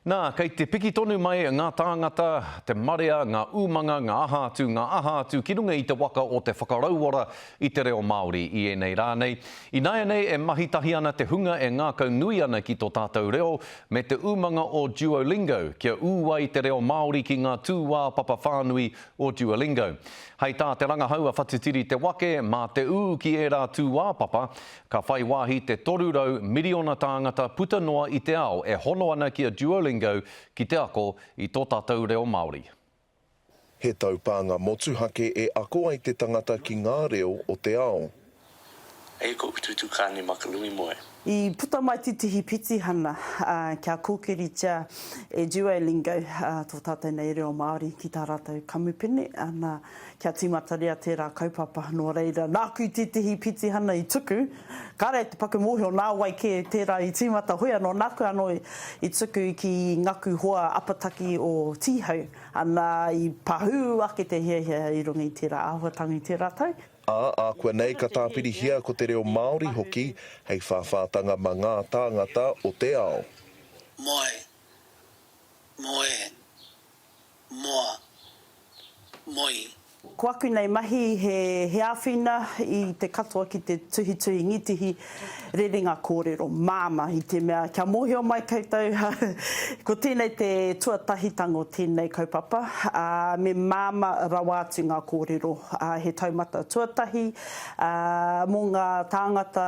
Nā, kei te piki tonu mai ngā tāngata, te marea, ngā umanga, ngā aha atu, ngā aha atu ki runga i te waka o te whakarauora i te reo Māori i ēnei rā nei. Ināianei e mahi tahi ana te hunga e ngākau nui ana ki tō tātou reo me te umanga o Duolingo kia ū ai te reo Māori ki ngā tūāpapa whānui o Duolingo. Hei tā te rangahau a Whatitiri Te Wake, mā te ū ki ērā tūāpapa, Ka whai wāhi te 300 miriona tāngata puta noa i te ao e hono ana ki a Duolingo ki te ako i tō tātou reo Māori. He taupānga motuhake e ako ai te tangata ki ngā reo o te ao. Eia koʻu tūtū kāne ma ka lumi moe. I puta mai tētehi petihana kia kōkiritia e Duolingo tō tātou nei reo Māori ki tā rātou kamupene, ana, Kia tīmataria tērā kaupapa, nō reira, nāku tētehi petihana i tuku, kāre te paku mōhio nā wai kē tērā i tīmata, hoi anō, nāku anō i tuku ki ngaku hoa apataki o Tīhau, ana, i pahū ake te hiahia i runga i tērā āhuatanga i tērā tau. Ā, ākuanei ka tāpirihia ko te reo Māori hoki hei whāwhātanga mā ngā tāngata o te ao. Moe, moe, moa, moi. Ko aku nei mahi he he āwhina i te katoa ki te tuhituhi ngitihi rerenga kōrero māmā i te mea kia mōhio mai koutou ko tēnei te tuatahitanga o tēnei kaupapa, ā, me māmā rawa atu ngā kōrero, ā, he taumata tuatahi, ā, mō ngā tāngata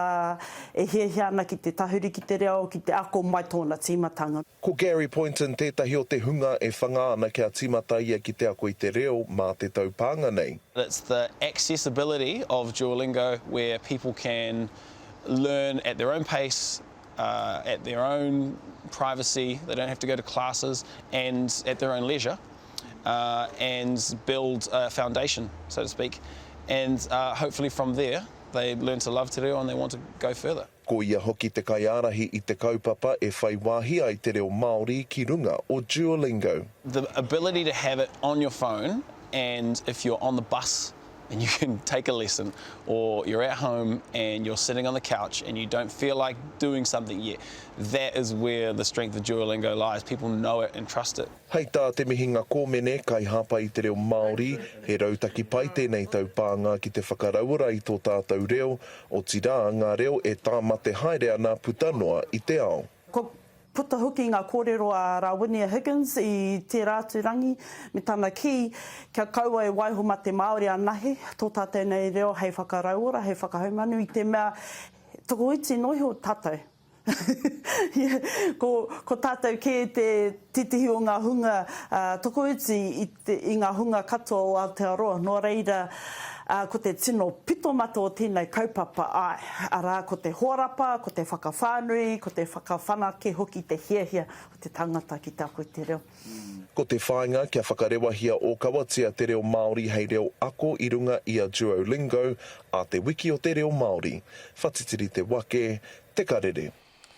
e hiahia ana ki te tahuri ki te reo, ki te ako mai tōna tīmatanga. Ko Gary Poynton tētahi o te hunga e whanga ana kia tīmata ia ki te ako i te reo mā te taupānga nei. It's the accessibility of Duolingo where people can learn at their own pace, at their own privacy, they don't have to go to classes, and at their own leisure, and build a foundation, so to speak, and hopefully from there they learn to love te reo and they want to go further. Ko ia hoki te kaiārahi i te kaupapa e whai wāhi ai te reo Māori ki runga o Duolingo. The ability to have it on your phone and if you're on the bus and you can take a lesson or you're at home and you're sitting on the couch and you don't feel like doing something yet, that is where the strength of Duolingo lies, people know it and trust it. Hei tā Te Mihinga Kōmene, kaihāpai i te reo Māori, he rautaki pai tēnei taupānga ki te whakarauora i tō tātou reo, otirā, ngā reo e tāmate haere ana puta noa i te ao. Kua puta hoki ngā kōrero a Rawinia Higgins i tērā atu rangi me tana kī, kia kaua e waiho mā te Māori anahe tō tātou nei reo hei whakarauora, hei whakahaumanu i te mea tokoiti noa iho tātou. Ko, ko tātou kē te tētehi o ngā hunga tokoiti i, te, i ngā hunga katoa o Aotearoa. Nō reira, ko te tino pitomata o tēnei kaupapa, āe, arā, ko te horapa, ko te whakawhānui, ko te whakawhanake hoki te hiahia o te tangata ki te ako i te reo. Ko te whāinga kia whakarewahia ōkawatia te reo Māori hei reo ako i runga i a Duolingo a Te Wiki o te Reo Māori. Whatitiri te wake, te karere.